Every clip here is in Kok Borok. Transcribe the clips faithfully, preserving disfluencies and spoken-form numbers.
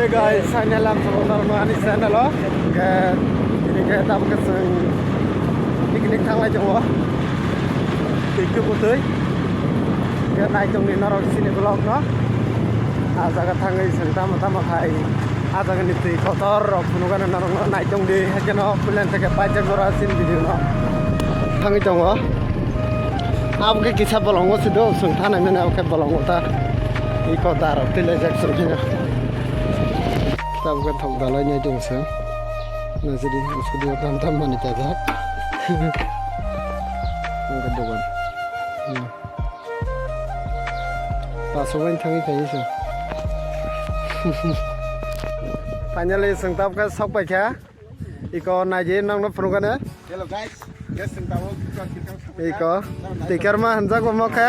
Guys, channel ang chwng norok no ani channel o. Ke, ini ke tabuk ke chwng picnic thanglai tongo. Twi khe bwtwi. Ke nai tongni norok chini vlog no. A jaga thangwi chwng tamo tamo khai. A jaga ni twi kotor rok phunukgano norok no nai tongdi. Haikhe no pulen theke paijak jora chini video no. Thangwi tongo. Abo khe kisa bolongo se do, chwng thanai mani abo khe bolongo ta. Iko darok twi laijak chwng phino. Tabuk khe thok dalai nai tong se. Najri, usudi o tam tam mani ta jak. Ang khe dogan. Hmm. Paso bai thangwi phai se. Finally, chwng tabuk khe sok pai kha. Iko naidi nokno phunukgani. Hello guys, guys, chwng tabuk tikar tikar thangwi Iko, kha. Tikar ma hanjak bo mokhe.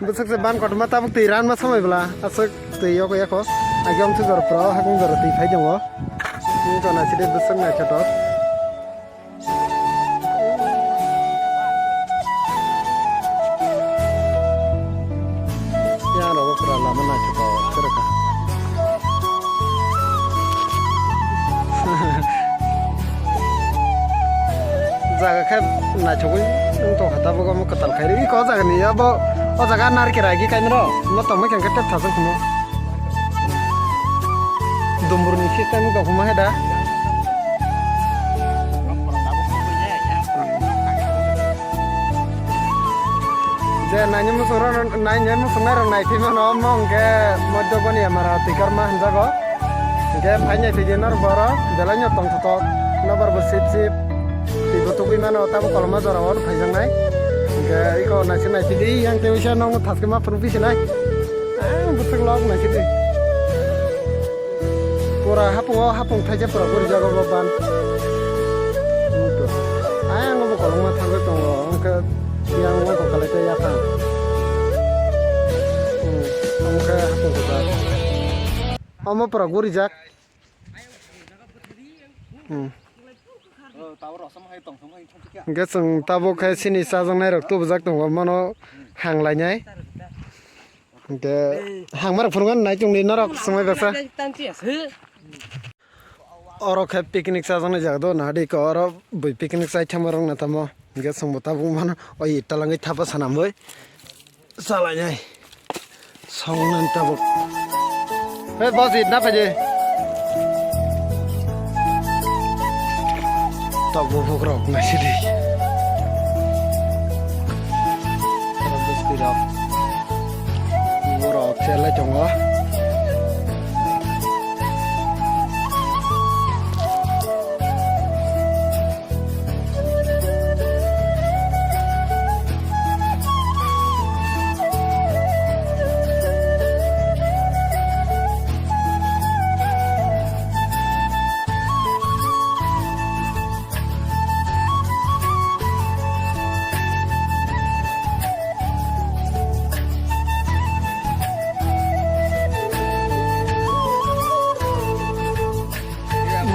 Bwswk se ban kotorma tabuk twi ranma somoi bwla. Aswk twi yoko yako. Agiyong thu jor pro, hakung jor twi phai tongo. Iko naisidi bwswk naithotok. Yang rok pura lama naithotok khe rwkha. Jaga khe naithogwi wng tongkha tabuk omo kwtal khairwi. Iko o jaga ni abo o jaga narikhe raigi kainwi rw. Omo tongma khe tep thajak humo. Dumburni system wng tong humo he da. Je naini muchungrok, naini muchungnai rok naithwi mano, omo hwnkhe Moddo Goniya Mara twikarma hinjago. Hwnkhe phainai phidi norok boro belai no tongthotok, nobar bo sip sip, twi bo tugwi mano, tamo koloma jora o phaijaknai. Hwnkhe iko naisik naithidi, yang tei uisa nokno thaskhe ma phunuk phi sinai. Ang bwswk lok naisidi. Pura hapung o hapung thaisa pura guri jago bo ban. Ayang bo kolokma thangwi tongo, wngkhe yang wngkha kwlai tei yaphang. Hmm, wngkhe hapung kwchak. Omo pura guri jak. Hmm. Hwnkhe chwng tabuk khe chini chajaknai rok tubujak tongo, mano hanglainai. Hwnkhe hangmarok phunukgani nai tongdi norok swngwi baksa. Oro khe picnic chajaknai jaga do, nahadi khe oro bui picnic chai thangmarok na tamo. Hwnkhe chwngbo tabuk mano o italangwi thapa sanamwi chalainai. Songnan tabuk. Hei, boss, itna paje. Tok bubuk rok naisidi. Oro bwswi rok. Borok chelai tongo.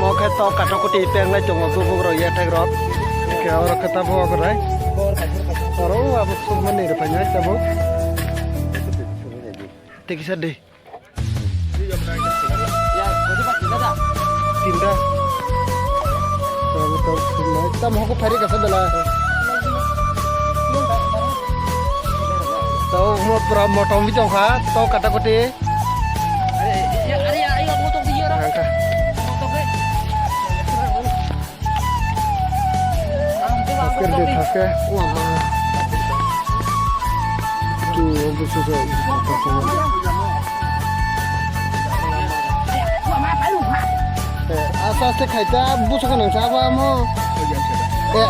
Mo khe tok katok kuti penglai tongo bubuk rok yathek rok. Khe oro khe tabuk abo rai. Oro abo sukmani rwphainai tabuk. Tei kisa de. Tinta. Tabuk tok sukmai. Tamo hoko phari kasa bela. Tabuk mo pura motom bi tongkha. Tok katok kuti. Are, ya, are, ya, ayo, motok di, ya, orang. Angka. Motok, eh. Thasker de, thasker. Wah, ma. Tu, busu, busu. Eh, aste, aste khai ta, busu ka nang sa ba mo. Eh,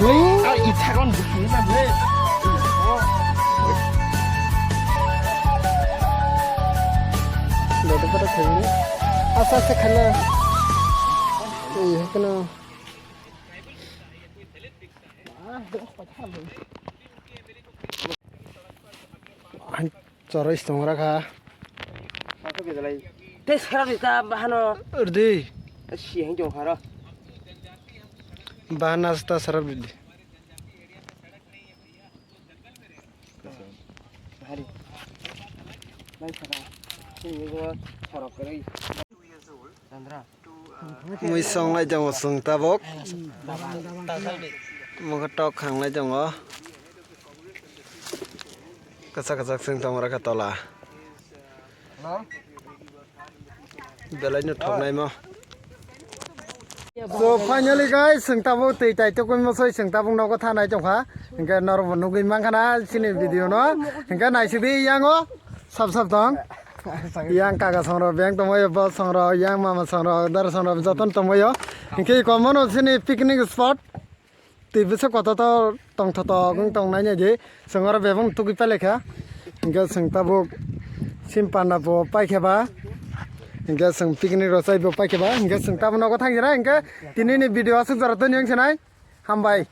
hmm? Ai, i chagon busu na, bre. Dada pada khaini. Asa asa khaina. Iya kena. Choro istong rakha. Te sara di ta bahano. Urdi. Si hang jong haro. Bahana sta sara di. Hari. Lai sara. Sini go. Mui songlai tongo chwng tabuk. Mokhe tok khanglai tongo. Kwchak kwchak chwng tongma rwkha tola. Belai no thoknaimo. So finally guys, chwng tabuk twi tai tukuimosoi chwng tabuk nogo thanai tongkha. Hinkhe norokbo nugwi mankha na chini video no. Hinkhe naisidi yango sap sap tong. Yang kaka songrok beng tongbaio, boss songrok, yang mama songrok, dara songrok jotono tongbaio. Hinkhe ikomono chini picnic spot. Twi bwswk kotor tor tongthotok wng tongnai nai di. Chwng oro bebak tugwi pailai kha. Hinkhe chwng tabuk sim panda bo paikha ba. Hinkhe chwng picnic rw chai bo paikha ba. Hinkhe chwng tabuk nogo thang jera. Hinkhe tini ni video aswk jora toni wng sinai. Hambai.